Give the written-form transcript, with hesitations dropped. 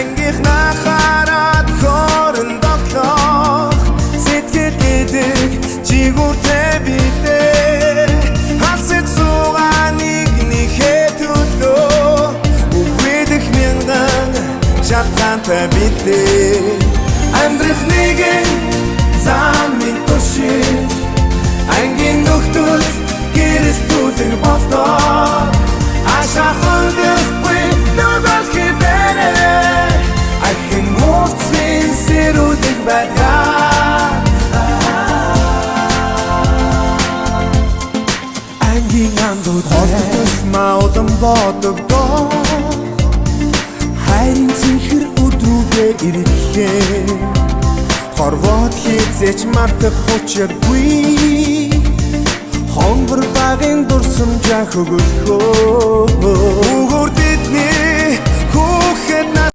Ангийнхнаа хараад хорон дотлох сэтгэл гэдэг жигүүртэй билээ. Хасаж суугаа нэг нэхээ төлөө үгүйдэх мянган шалтгаантай билээ. Амьдрах нэгэн замын туршид ангийн нөхдөд гэрэлтүүлэг болдоо. Ашаа хөлөхгүй нүгэл хിവэрэ ахин уулзсан сэрүүлэг байдгаа. Ангийн андууд холдох тусмаа улам бодогдоо. Хайрын цэнхэр өдрүүгээ ирэхээ хорвоод хийзээч мартах учиргүй. Хонгор багын дурсамжаа хөглөхөө. Өгөр